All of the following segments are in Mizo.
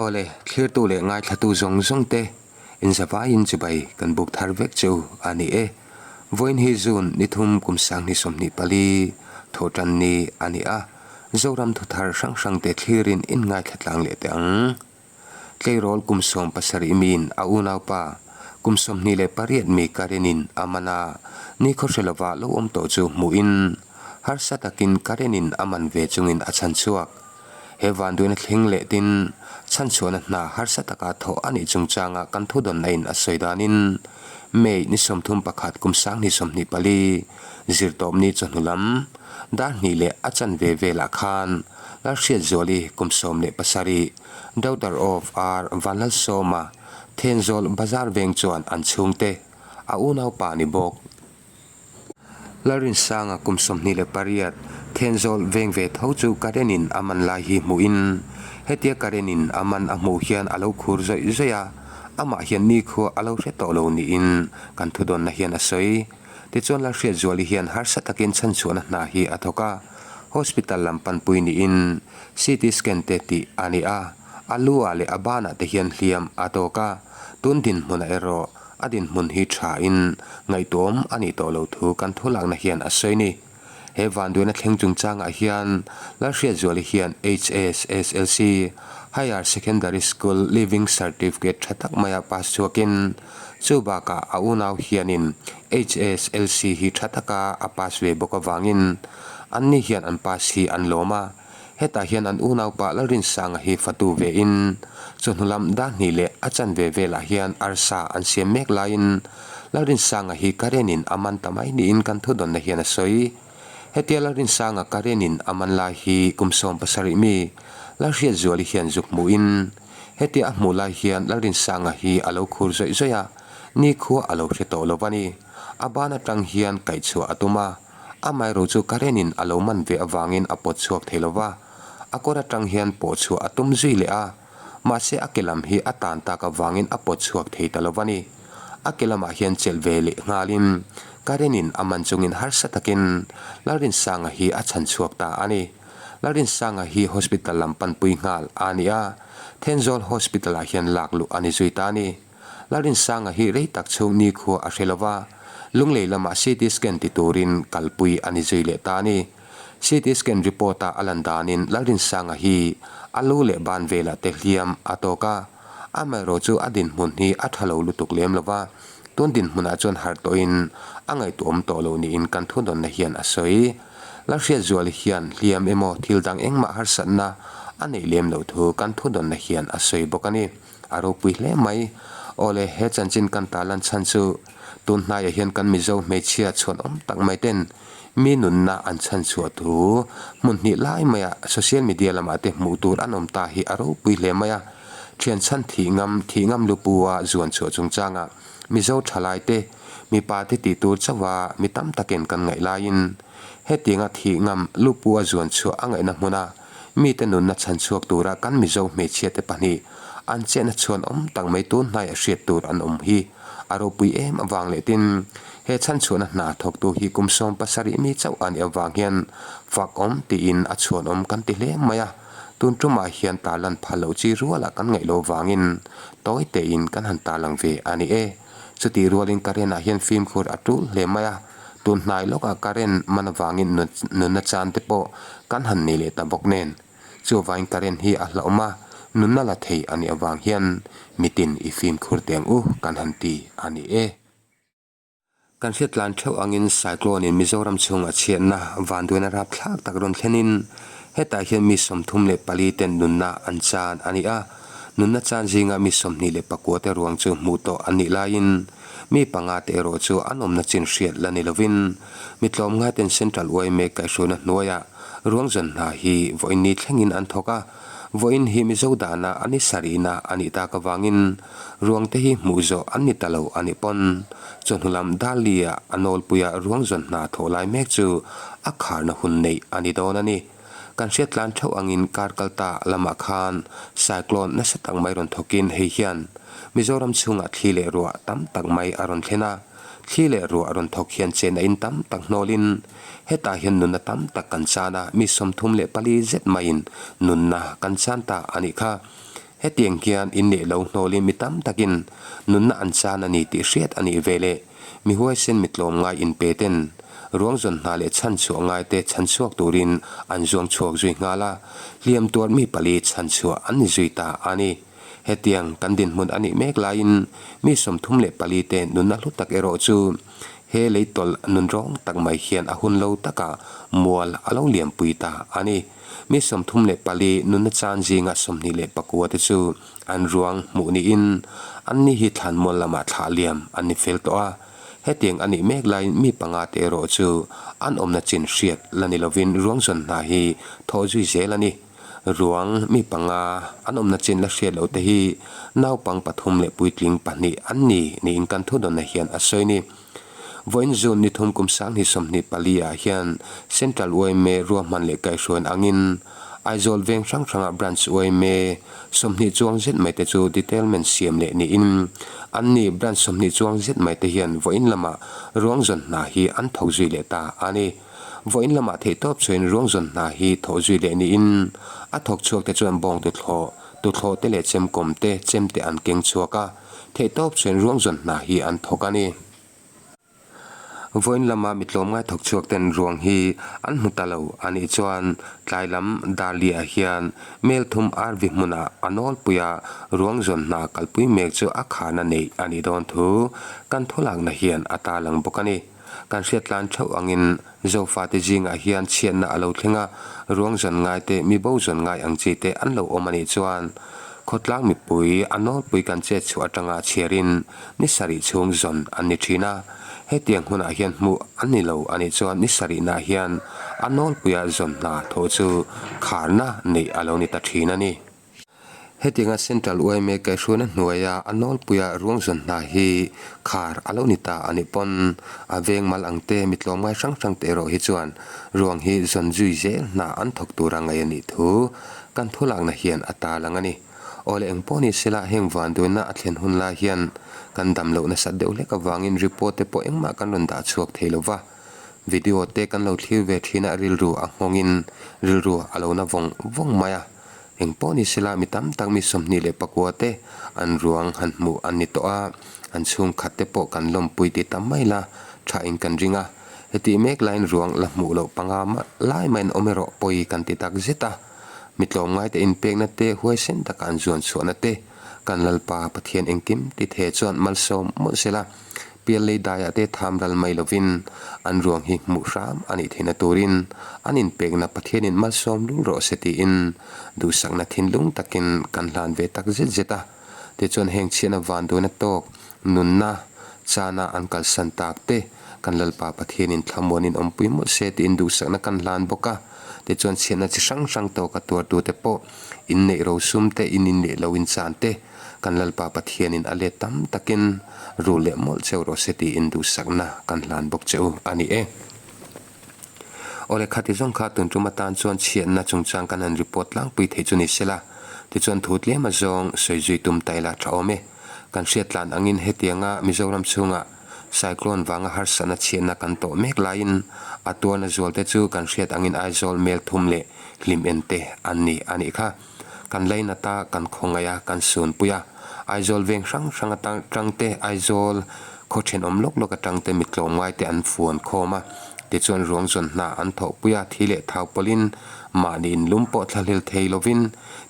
Awle, thlirtu leh ngaithlatu zawng zawng te inzavaiin chibai kan buk thar vek chu a ni e. Vawiin hi June ni thum kum sanghnih 24 thawhtan ni a ni a, Zoram thuthar hrang hrang te thlirin in ngaithla tlang leh teh ang. Tleirawl kum 17 miin a unaupa kum 28 mi Karen-in a man a, nikhaw hre lova lo awm tawh chu hmuhin harsa takin Karen-in a man ve chungin a chhan chhuak. He vanduaina thleng leh tin chhanchhuahna hna harsa taka thawh a nih chungchanga kan thudawnna in a sawi danin May ni 31 kum 2024 zirtawpni chawhnu lam dar hnih leh a chanve velah khan Lalhriatzuali kum 17 daughter of R Vanlalsawma Thenzawl Bazar veng chuan an chhungte a unaupa ni bawk. Lalrinsanga kum 28 Thenzawl veng ve tho chu Karen-in a man lai hi hmuhin hetia Karen-in a man a hmuh hian a lo khur zawih zawih a, amah hian nikhua a lo hre tawh lo niin kan thudawnna hian a sawi. Tichuan Lalhriatzuali hian harsa takin chhanchhuahna hna hi a thawk a, hospital lam panpui niin CT scan te tih a ni a, a lu ah leh a banah te hian hliam a tawk a, tun dinhmunah erawh A dinhmun hi thain ngaihtuahawm a nih tawh lo thu kan thulakna hian a sawi ni. He vanduaina thleng chungchangah hian Lalhriatzuali hian HSSLC, Higher Secondary School Leaving Certificate tha tak maia pass chhuakin chu bakah a unau hianin HSLC hi tha taka a pass ve bawk avangin anni hian an pass hi an lawm a. Hetah hian an unaupa Lalrinsanga hi fatu ve in, chawhnu lam dar hnih leh a chanve velah hian arsa an siam mek laiin Lalrinsanga hi Karen-in a man ta mai niin kan thudawnna hian a sawi. Hetia Lalrinsanga Karen-in a man lai hi kum 17 mi Lalhriatzuali hian zuk hmuhin, hetia a hmuh lai hian Lalrinsanga hi a lo khur zawih zawih a, nikhua a lo hre tawh lo va ni. A ban atang hian kaihchhuah a tum a. Amaherawh chu Karen-in a lo man ve avangin a pawt chhuak thei lo va, a kawr atang hian pawh chhuah a tum zui leh a, mahse a ke lam hi a tan tak avangin a pawt chhuak thei ta lo va ni. A ke lamah hian chelh ve leh nghalin Karen-in a man chungin harsa takin Lalrinsanga hi a chhan chhuak ta a ni. Lalrinsanga hi hospital lam panpui nghal a ni a, Thenzawl Hospital-ah hian lak luh a ni zui ta a ni. Lalrinsanga hi rei tak chhung nikhua a hre lova, Lunglei lamah CT scan ti turin kalpui a ni zui leh ta a ni. CT scan report-a a lan danin Lalrinsanga hi a lu leh ban velah te hliam a tawk a, amaherawh chu a dinhmun hi a tha lo lutuk lem lova, tun dinhmunah chuan harh tawhin a ngaihtuahawm tawh lo niin kan thudawnna hian a sawi. Lalhriatzuali hian hliam emaw thil dang engmah harsatna a neih lem loh thu kan thudawnna hian a sawi bawk a ni. A ropui hle mai. Awle, he chanchin kan ta lan chhan chu tun hnaiah hian kan Mizo hmeichhia chhuan awm tak mai ten mi nunna an chhan chhuah thu hmun hnih lai maia social media lamah te hmuh tur an awm ta hi a ropui hle mai a. Thian chhan thih ngam, thih ngam lupua zuan chhuah chungchangah Mizo thalai te, mipa te tih tur chauha mi tam takin kan ngaih laiin hetianga thih ngam lupua zuan chhuah a ngaihna hmuna Mite nunna chhan chhuak tura kan Mizo hmeichhiate pahnih an chetna chhuan awm tak mai tun hnaiah hriat tur an awm hi a ropui em avang leh tin he chhan chhuahna hna thawktu hi kum 17 mi chauh a nih avang hian fak awm tiin a chhuan awm kan ti hle mai a, tun tumah hian tarlan phal loh chi rualah kan ngaih lo vangin tawi tein kan han tarlang ve a ni e. Chutih rualin current-ah hian fimkhur a tul hle mai a, tun hnai lawkah current man avangin nunna chan te pawh kan han nei leh ta bawk nen. Chuvangin current hi a hlauhawm a, nunna la thei a nih avang hian mitin i fimkhur teh ang u kan han ti a ni e. Kan hriatlan theuh angin Cyclone-in Mizoram chhungah chhiatna vanduaina rapthlak tak rawn thlenin hetah hian mi 34 ten nunna an chan a ni a. Nunna chan zinga mi 29 te ruang chu hmuh tawh an nih laiin mi panga te erawh chu an awmna chin hriat la ni lovin mi tlawmngai ten Central yma kaihhruaina hnuaiah ruang zawn hna hi vawiin ni thlengin an thawk a. Vawiin hi Mizo dana a ni sarihna a nih tak avangin ruang te hi hmuh zawh an ni ta lo a nih pawn chawhnu lam Dali-a a nawlpuia ruang zawn hna thawh lai mek chu a kharna hun neih a ni dawn a ni. Kan hriat tlan theuh angin kar kal ta lamah khan cyclone nasa tak mai rawn thawkin hei hian Mizoram chhungah thli leh ruah tam tak mai a rawn thlen a. Thli leh ruah rawn thawk hian chen a in tam tak hnawlin hetah hian nunna tam tak kan chan a, mi 34 zet maiin nunna kan chan ta a nih kha. Hetiang hian inneih lo hnawlin mi tam takin nunna an chan a ni tih hriat a nih veleh mi huaisen mi tlawmngai inpe ten ruang zawn hna leh chhanchhuah ngaite chhanchhuak turin an zuang chhuak zui nghal a, hliam tuar mi pali chhanchhuah an ni zui ta a ni. Hetiang kan dinhmun a nih mek laiin mi 34 te nunna hlu tak erawh chu he lei tawlh nun rawng tak mai hian a hun lo takah mual a lo liampui ta a ni. Mi 34 nunna chan zinga 29 te chu an ruang hmuh niin an ni hi thlanmual lamah thlah liam an ni fel tawh a. Hetiang a nih mek laiin mi panga te erawh chu an awmna chin hriat la ni lovin ruang zawn hna hi thawh zui zel a ni. Ruang mi panga an awmna chin la hriat loh te hi naupang pathum leh puitling pahnih an ni niin kan thudawnna hian a sawi ni. Vawiin June ni thum kum 2024 ah hian Central yma ruahman leh kaihhruain angin Aizawl veng hrang hranga Branch yma 20 chuang zet mai te chu detailment siam leh niin an ni Branch 20 chuang zet mai te hian vawiin lamah ruang zawn hna hi an thawk zui leh ta a ni. Vawiin lamah theihtawp chuain ruang zawn hna hi thawh zui leh niin a thawk chhuak te chuan bawng tuthlawh, tuthlawh te leh chemkawm te, chem te an keng chhuak a, theihtawp chuain ruang zawn hna hi an thawk a ni. Vawiin lama mi tlawmngai thawk chhuak ten ruang hi an hmu ta lo a nih chuan tlai lam Darliah hian Melthum RV hmunah a nawlpuia ruang zawn hna kalpui mek chu a kharna neih a nih dawn thu kan thulakna hian a tarlang bawk a ni. Kan hriat tlan theuh angin Zofate zingah hian chhiatna a lo thleng a, ruang zawn ngai te, mi bo zawn ngai ang chi te an lo awm a nih chuan khawtlang mipui a nawlpui kan chet chhuah atanga chhiarin ni sarih chhung zawn an ni thin a. Hetiang hunah hian hmuh an ni lo a nih chuan ni sarihnaah hian a nawlpuia zawn hna thawh chu kharna neih a lo ni ta thin a ni. Hetianga Central yma kaihhruaina hnuaia a nawlpuia ruang zawn hna hi khar a lo ni ta a nih pawn a veng mal ang te mi tlawmngai hrang hrang te erawh hi chuan ruang hi zawn zui zel hna an thawk tura ngaih a nih thu kan thulakna hian a tarlang a ni. Awle eng pawh ni sela heng vanduaina a thlen hun lai hian kan dam loh nasat deuh hlek avangin report te pawh engmah kan rawn dah chhuak thei lo va, video te kan lo thlir ve thin a rilru a nghawngin rilru a lo na vawng vawng mai a. Eng pawh ni sela mi tam tak mi 29 te an ruang han hmuh an ni tawh a, an chhungkhat te pawh kan lawmpui ti tam mai la tha in kan ring a. Hetih mek laiin ruang la hmuh loh panga lai mai an awm erawh pawi kan ti tak zet a. Mi tlawmngai te inpekna te huaisen taka an zuan chhuahna te kan Lalpa Pathian engkim ti the chuan malsawm mawlh sela. Piallei daiah te tham ral mai lovin an ruang hi hmuh hram a nih theihna turin an inpekna Pathianin malsawm lul rawh se tiin duhsakna thinlung takin kan hlan ve tak zet zet a. Tichuan heng chhiatna vanduaina tawk nunna chana an kalsan tak te kan Lalpa Pathianin thlamuanin awmpui mawlh se tiin duhsakna kan hlan bawk a. Tichuan chhiatna chi hrang hrang tawka tuartute pawh inneih rosum te, in inneih lo inchan te, Kan Lalpa Pathianin a let tam takin rul leh mawlh cheu rawh se tiin duhsakna kan hlan bawk che u a ni e. Awle khati zawng kha tun tum atan chuan chhiatna chungchang kan han report tlangpui theih chu ni sela, tichuan thu tlem a zawng sawi zui tum ta ila tha awm e. Kan hriat tlan angin hetianga Mizoram chhunga cyclone vanga harsatna chhiatna kan tawh mek laiin a tuarna zualte chu kan hriat angin Aizawl mel thum leh hlim en te an ni a nih kha. Kan lainat a, kan khawngaih a, kan sunpui a. Aizawl veng hrang hrang atang te, Aizawl khaw thenawm lawk lawk atang te mi tlawmngai te an fuan khawm a. Tichuan ruang zawn hna an thawhpui a, thi leh thau pawlhin mahni inlum pawh thlahlel thei lovin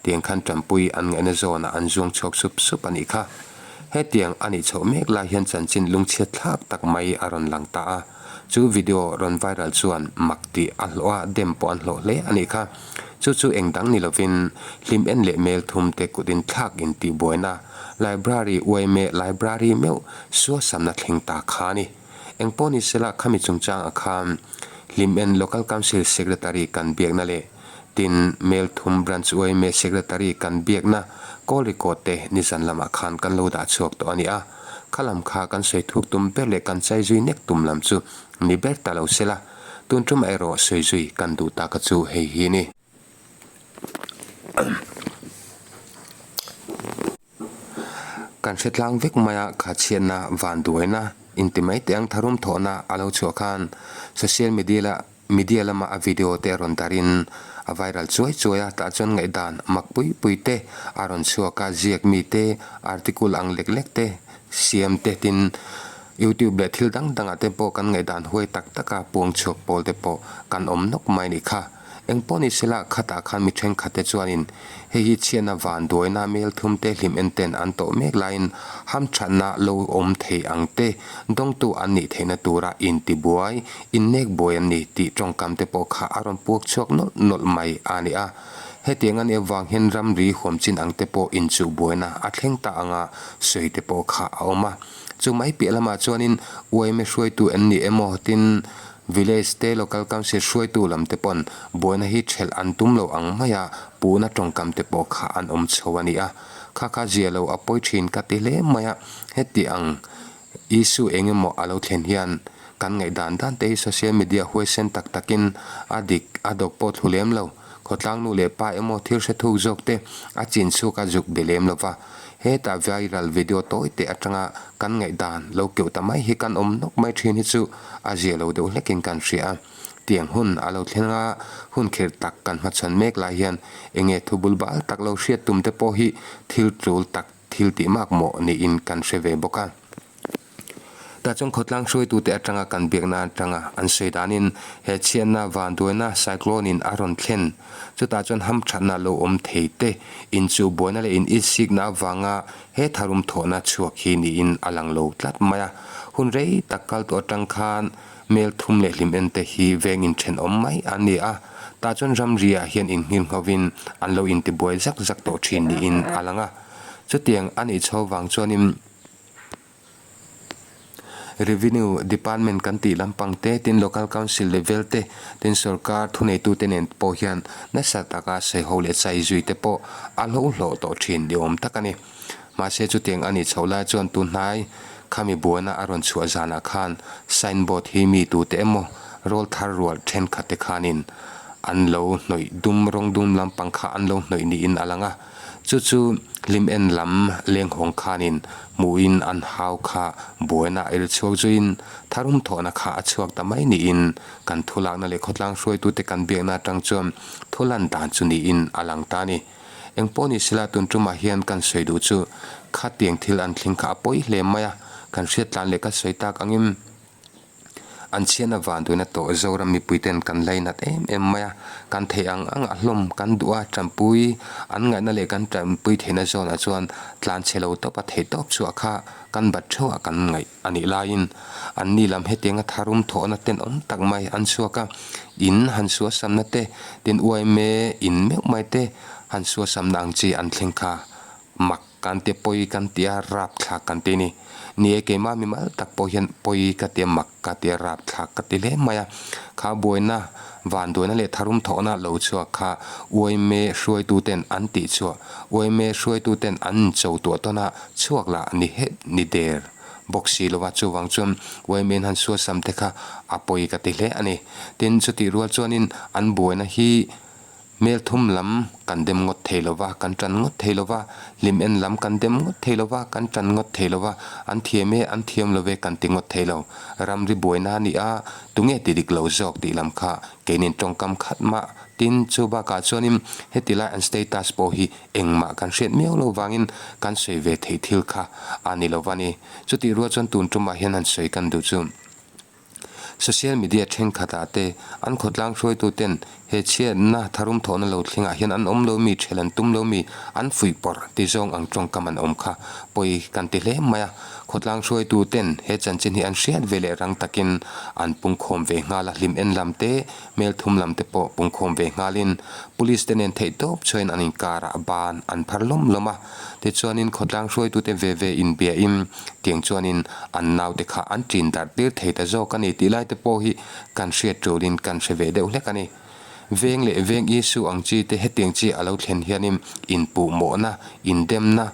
tiang khan tanpui an ngaihna zawnah an zuang chhuak sup sup a nih kha. Hetiang a nih chhoh mek lai hian chanchin lungchhiat thlak tak mai a rawn lang ta a. Chu video rawn viral chuan mak tih a hlawh a, dem pawh an hlawh hle a nih kha. Chu chu eng dang ni lovin hlim en leh mel thum te kut in thlak in tih buaina library uaime library meuh suasamna thleng ta kha a ni. Eng pawh ni sela khami chungchang ah khan hlim en local council secretary kan biakna leh tin mel thum branch uaime secretary kan biakna call record te nizan lamah khan kan lo dah chhuak tawh a ni a. Kha lam kha kan sawi thuk tum ber leh kan chai zui nek tum lam chu ni ber ta lo sela, tun tum erawh sawi zui kan duh taka chu hei hi ni. Kan hre tlang vek mai a, kha chhiatna van duaina inti mai teh ang tharum thawhna a lo chhuah khan social media la media lama a video te a rawn darin. A viral chuai chuai a, tah chuan ngaihdan mak pui pui te a rawn chhuak a, ziak mi te, article ang lek lek te siam te tin YouTube leh thil dang dangah te pawh kan ngaihdan huai tak taka puang chhuak pawl te pawh kan awm nawk mai a nih kha. Eng pawh ni sela khatah khan mi thenkhat te chuanin hei hi chhiatna van duaina mel thum te hlim en ten an tawh mek laiin hamthatna lo awm thei ang te dawngtu an nih theihna tura intibuai, innek buai an ni tih tawngkam te pawh kha a rawn puak chhuak nawlh nawlh mai a ni a. Hetiang a nih avang hian ramri huam chin ang te pawh inchuh buaina a thleng ta anga sawi te pawh kha a awm a. Chu mai piah lamah chuanin uaime hruaitu an ni emaw tin Village te Local Council hruaitu lam te pawn buaina hi thelh an tum lo ang mai a, puhna tawngkam te pawh kha an awm chho a ni a. Kha kha zia lo a pawi thin ka ti hle mai a, heti ang issue eng emaw a lo thlen hian kan ngaihdan dan te hi social media huaisen tak takin a dik a dawk pawh thlu lem lo. Khawtlang nu leh pa emaw thil hre thuk zawk te a chin chhuak a zuk be lem lo va. Hetah viral video tawi teh atanga kan ngaihdan lo keuh ta mai hi kan awm nawk mai thin hi chu a zia lo deuh hlekin kan hria a. Tiang hun a lo thleng a, hun khirh tak kan hmachhawn mek lai hian enge thu bul bal tak lo hriat tum te pawh hi thil tul tak thil tih mak mawh niin kan hre ve bawk a. Tah chuan khawtlang hruaitute atanga kan biakna atanga an sawi danin he chhiatna vanduaina cyclone in a rawn thlen. Chutah chuan hamthatna lo awm thei te, inchuh buaina leh in itsikna avanga he tharum thawhna chhuak hi niin a lang lo tlat mai a. Hun rei tak kal tawh atang khan mel thum leh hlim en te hi veng inthenawm mai an ni a. Tah chuan ramri ah hian innghinnghovin an lo intibuai zak zak tawh thin niin a lang a. Chutiang a nih chho vang chuanin. Revenue Department kan tih lampang te, tin Local Council level te, tin sorkar thuneitute nen pawh hian nasa taka sawiho leh chai zui te pawh a hlo hlawh tawh thin ni awm tak a ni. Mahse chutiang a nih chhoh lai chuan tunhnai khami buaina a rawn chhuah zanah khan sign board hi mi tute emaw rawl thar rual thenkhat te khanin an lo hnawih dum rawng dum lampang kha an lo hnawih niin a lang a. Chu chu hlim en lam lenghawng khanin hmuhin an hau kha buaina a irchhuak zuiin tharum thawhna kha a chhuak ta mai niin kan thulakna leh khawtlang hruaitute kan biakna atang chuan thu lan dan chu niin a lang ta a ni. Engpawh ni sela tun tumah hian kan sawi duh chu khatiang thil an thleng kha a pawi hle mai a, kan hriattlan leh ka sawi tak angin, An chhiatna vanduaina tawh Zoram mipuiten kan lainat em em mai a, kan theih ang ang a hlawm kan duh a, tanpui an ngaihna leh kan tanpui theihna zawnah chuan tlan chhe lo tawp a theih tawp chhuah kha kan bat theuh a kan ngaih a nih laiin anni lam hetianga tharum thawhna tenawm tak mai an chhuak a, in han suasamna te, tin uaime in meuh mai te han suasamna ang chi an thleng kha mak Kan ti pawi kan ti a, rapthlak kan ti a ni. Ni e, keimah mimal tak pawh hian pawi ka ti a, mak ka ti a, rapthlak ka ti hle mai a. Kha buaina, vanduaina leh tharum thawhna lo chhuak kha uaime hruaituten an tih chhuah, uaime hruaituten an incho tuah tawn a, chhuak lah ni het ni der bawk si lo va, chuvang chuan uaime in han suasam te kha a pawi ka ti hle a ni. Tin, chutih rual chuanin an buaina hi Hmel thum lam kan dem ngawt thei lo va, kan tan ngawt thei lo va, hlim en lam kan dem ngawt thei lo va, kan tan ngawt thei lo va, an thiam e, an thiam lo ve kan ti ngawt thei lo. Ramri buaina a ni a, tunge ti dik lo zawk tih lam kha keinin tawngkam khat mah tin chu bakah chuanin heti lai an status pawh hi engmah kan hriat miau lo vangin kan sawi ve theih thil kha a ni lo va ni. Chutih rual chuan tun tumah hian han sawi kan duh chu. Social media thenkhatah te an khawtlang hruaituten he chhiatna tharum thawhna lo thlengah hian an awm lo mi, thel an tum lo mi, an fuih pawrh ti zawng ang tawngkam an awm kha pawi kan ti hle mai a. Khawtlang hruaituten he chanchin hi an hriat ve leh rang takin an pungkhawm ve nghal a, hlim en lam te, hmel thum lam te pawh pungkhawm ve nghalin Police te nen theihtawp chhuain an inkarah ban an phar lawm lawm a. Tichuanin khawtlang hruaitute ve ve inbiain tiang chuanin an naute kha an ṭin darh tir thei ta zawk a ni tih laite pawh hi kan hriat ṭulin kan hre ve deuh hlek a ni. Veng leh veng issue ang chi te hetiang chi a lo thlen hianin inpuhmawhna, indemna,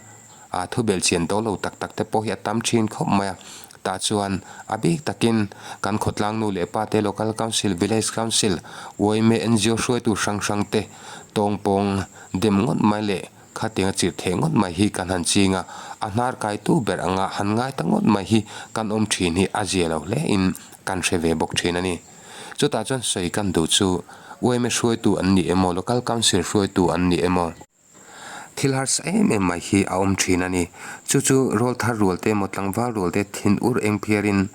a thubelh chian dawl lo tak tak te pawh hi a tam ṭhin khawp mai a. Tah chuan a bik takin kan khawtlang nu leh pa te, Local Council, Village Council, yma, ngo hruaitu hrang hrang te tawngpawng dem ngawt mai leh Khatiang a chirh theh ngawt mai hi kan han ching a, a hnar kaitu ber anga han ngai ta ngawt mai hi kan awm thin hi a zia lo hle in kan hre ve bawk thin a ni. Chutah chuan sawi kan duh chu Yma hruaitu an ni emaw, Local Council hruaitu an ni emaw, thil harsa em em mai hi a awm thin a ni. Chu chu rawlthar rual te emaw tlangval rual te thin ur eng phiarin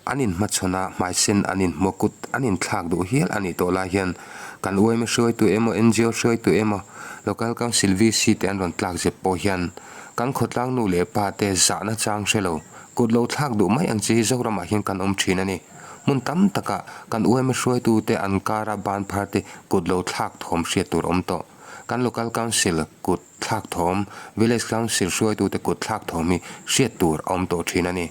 an inhmachhawn a, hmaisen an inhmuh kut an inthlak duh hial a nih tawh lai hian kan yma hruaitu emaw, ngo hruaitu emaw, Local Council VC te an rawn tlak zep pawh hian kan khawtlang nu leh pa te zahna chang hre lo, kut lo thlak duh mai ang chi hi Zoramah hian kan awm thin a ni. Hmun tam takah kan yma hruaitute an kara ban phar te kut lo thlak thawm hriat tur awm tawh. Kan Local Council kut thlak thawm, Village Council hruaitute kut thlak thawm hi hriat tur a awm tawh thin a ni.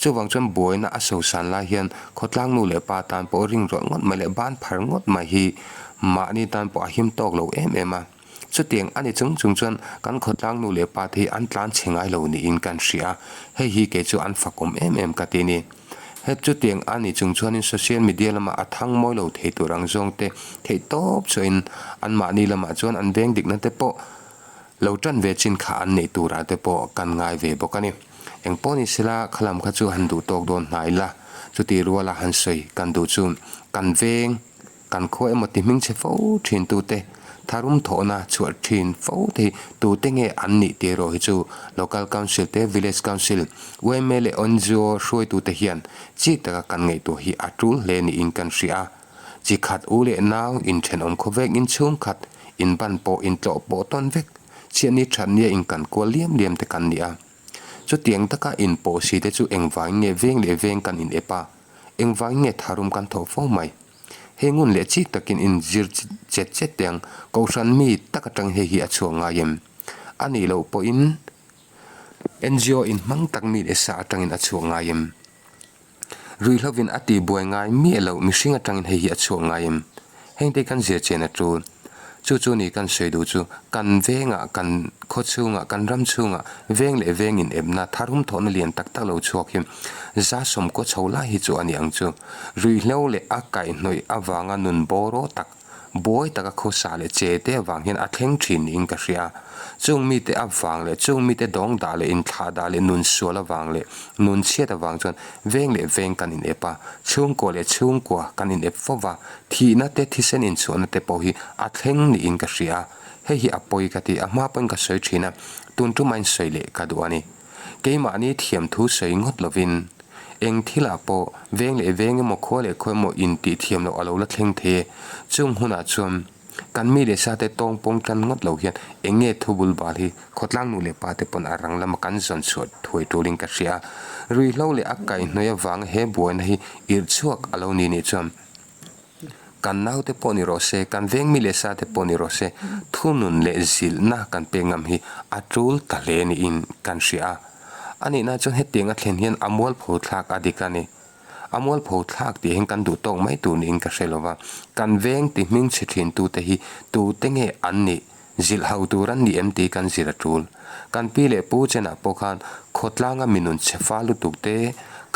Chuvang chuan buaina a sosan lai hian khawtlang nu leh pa tan pawh ring rawlh ngawt mai leh ban phar ngawt mai hi mahni tan pawh a him tawk lo em em a. Chutiang a ni chung chung chuan kan khawtlang nu leh pa te hi an tlan chhe ngai lo niin kan hria a, hei hi kei chu an fakawm em em ka ti a ni. Het chutiang a ni chung chuanin social media lamah a thang mawi lo thei tur ang zawng te theih tawp chuahin anmahni lamah chuan an veng dikna te pawh lo tan ve chin kha an neih turah te pawh kan ngai ve bawk a ni. Eng pawh ni sela khalam kha chu han duh tawk dawn hnai la, chuti ruala han sawi kan duh chu kan veng Kan khua emaw ti hming chhe fo thin tute, tharum thawhna chhuah thin fo te hi tute nge an nih tih erawh hi chu Local Council te, Village Council, yma leh ngo hruaitute hian chik taka kan ngaihtuah hi a tul hle niin kan hria a. Chi khat u leh nau inthenawm khawvek inchhung khat, inban pawh intlawh pawh tawn vek, chhiatni thatnia inkan kual liam liam te kan ni a. Chutiang taka inpawh si te chu engvangin nge veng leh veng kan in ep a, engvangin nge tharum kan thawh fo mai? Hei ngun leh chik takin in zir chet chet teh ang, Kohhran mi tak atang hei hi a chhuak ngai em? A nih loh pawhin ngo in hmang tak mi leh sa atangin a chhuak ngai em? Ruihhlovin a tihbuai ngai miah loh mihring atangin hei hi a chhuak ngai em? Hengte kan zir chen a tul. Chu chu ni kan sawi duh chu, kan vengah, kan khaw chhungah, kan ram chhungah veng leh veng in epna tharum thawhna lian tak tak lo chhuak hi za sawmkaw chho lai hi chu a ni ang chu. Ruihhlo leh a kaihhnawih avanga nun bawraw tak, buai taka khawsa leh che te avang hian a thleng thin niin ka hria. Chung mite avang leh chung mite dawng dah leh inthlah dah leh nun sual avang leh nun chhiat avang chuan veng leh veng kan inep a, chhungkua leh chhungkua kan inep fo va, thihna te thisen inchhuahna te pawh hi a thleng niin ka hria a, hei hi a pawi ka ti, a hma pawhin ka sawi thin a, tun tum a insawi leh ka duh a ni. Keimahni thiamthu sawi ngawt lovin eng thilah pawh veng leh veng emaw khua leh khua emaw intih thiam loh a lo la thleng thei e, chung hunah chuan Kan mi leh sa te tawng pawng tan ngawt lo hian eng nge thu bul bal hi khawtlang nu leh pa te pawn a rang lama kan zawn chhuah thuai tulin ka hria a. Ruihhlo leh a kaihhnawih avanga he buaina hi irh chhuak a lo ni nih chuan kan naute pawh ni rawh se, kan veng mi leh sa te pawh ni rawh se, thunun leh zilhna kan pek ngam hi a tul ta hle niin kan hria a. A nihna chuan hetiang a thlen hian a mualpho thlak a dik a ni. A mualpho thlak tih hian kan duh tawk mai tur niin ka hre lova, kan veng ti hming chhe thin tute hi tute nge an nih, zilh ho tur an ni em tih kan zir a tul. Kan pi leh pu chenah pawh khan khawtlanga mi nun chhe fal lutuk te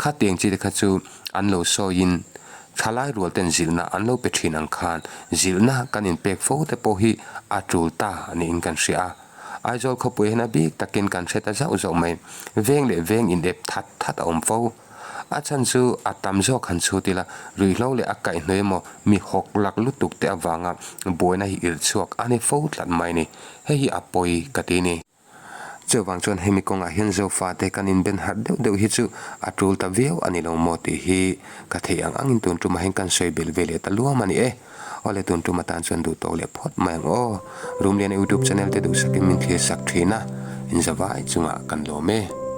khatiang chi te kha chu an lo sawiin thalai rual ten zilhna an lo pe thin ang khan zilhna kan inpek fo te pawh hi a tul ta niin kan hria a. Aizawl khawpui hian a bik takin kan hre ta zauh zauh mai, veng leh veng inep that that a awm fo. A chhan chu a tam zawk han chhut ila, ruihhlo leh a kaihhnawih emaw mi hawk lak lutuk te avanga buaina hi irh chhuak a ni fo tlat mai ni. Hei hi a pawi ka ti ni. Chuvang chuan hemi kawngah hian Zofate kan inben harh deuh deuh hi chu a tul ta viau a ni lo maw tih hi ka theih ang angin tun tumah hian kan sawi belh ve leh ta luam a ni e. Awle tun tum atan chuan duh tawk leh phawt mai ang aw. Rumliana youtube channel te duhsakin min thlir sak thin a, inzavai chungah kan lawm e.